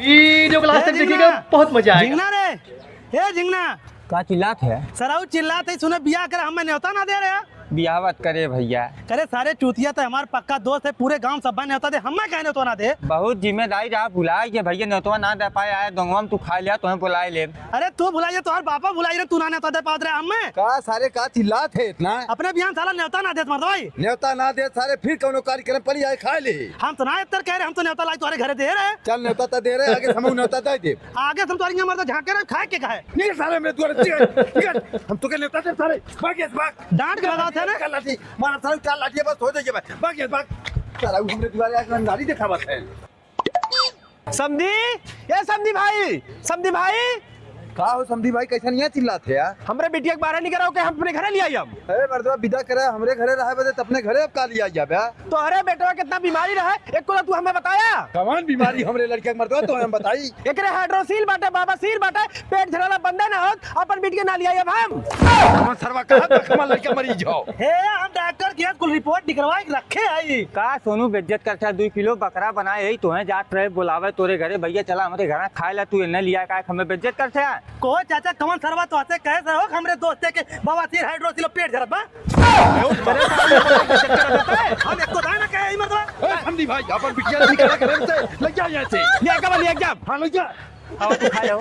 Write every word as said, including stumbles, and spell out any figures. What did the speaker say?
वीडियो को लास्ट ए तक देखिएगा, झिंगना। बहुत मजा आएगा। झिंगना रे, ए झिंगना। का चिल्लात है? सरऊ चिल्लात है, सुने बियाह करे, हमें न्योता ना दे रहे। बियाह मत करे भइया। करे सारे चूतिया, तो हमार पक्का दोस्त है, पूरे गांव सब न्योता दे, हमें काहे न्योता ना दे? बहुत जिम्मेदारी रहा, भुलाइ गए भइया, न्योता ना दे पाए, आए दोंगवा में तू खाइ लिया, तोहें बुलाइ ले। अरे तू भुलाइ, तोहार बापा भुलाइ रहे, तू ना न्योता दे पावत रहे हमें। का सारे का चिल्लात है इतना? अपने बियाह साला न्योता ना देत मर्दवा। न्योता ना देत सारे, फिर कौनो कार्यक्रम पड़ी आए खाइ ले। हम तो ना इतर कह रहे, हम तो न्योता लाई तोहरे घरे दे रहे। चल न्योता तो दे रहे, आगे से हम न्योता दे दे। आगे से हम तोहरे यहाँ मर्दवा झांके रहे, खाए के कहे। निकल सारे मेरे द्वार से, निकल। हम तो के न्योता दे सारे, भाग ये, भाग। डांट के भगावत है ना? लाठी, मारा सारे चार लाठी बस हो जाइए भाई, भाग ये, भाग। साला वो हमरे द्वारे आके नारी देखावत है। समधी, ए समधी भाई, समधी भाई। का हो समधी भाई, कैसन यहाँ चिल्लात है यार? हमरे बिटिया के बाहर निकराओ के हम अपने घरे लियाई हम। अरे मर्दवा, बिदा करे हमरे घरे रहे बदे त अपने घरे अब का लियाई जाबे? तोहरे बेटवा कितना बीमारी रहे, एको तो तू हमें बताया। कौन बीमारी हमरे लड़के के मर्दवा, तो हम बताई? एकरे हाइड्रोसील बाटे, बाबासील बाटे, पेट झरला बंदे ना होत, अपन बिटिया ना लियाई अब हम। कौन सरवा कहा था हमार लड़का मरीज हो? हे, हम डॉक्टर के कुल रिपोर्ट निकलवाए के रखे आई। का सोनू बेइज्जत करता है, दुइ किलो बकरा बनाए है, तोहें जात रहे बुलावे तोरे घरे, भइया चला हमरे घरा खाए ला, तू एन्ने लिया का हमें बेइज्जत करता है? को चाचा, कौन सरवा तोहसे कहे से हो हमरे दोस्ते के बवासीर, हाइड्रोसील, पेट झरत बा? अरे साहब, ये बोला कि चक्कर आता है। हम एको दाना कहे ही मर्दवा। ए, समधी भाई, अपन बिटिया निकल के घर से, ले जा यहाँ से। ले जा, ले जा। हाँ, ले जा। आओ, तू खा जाओ।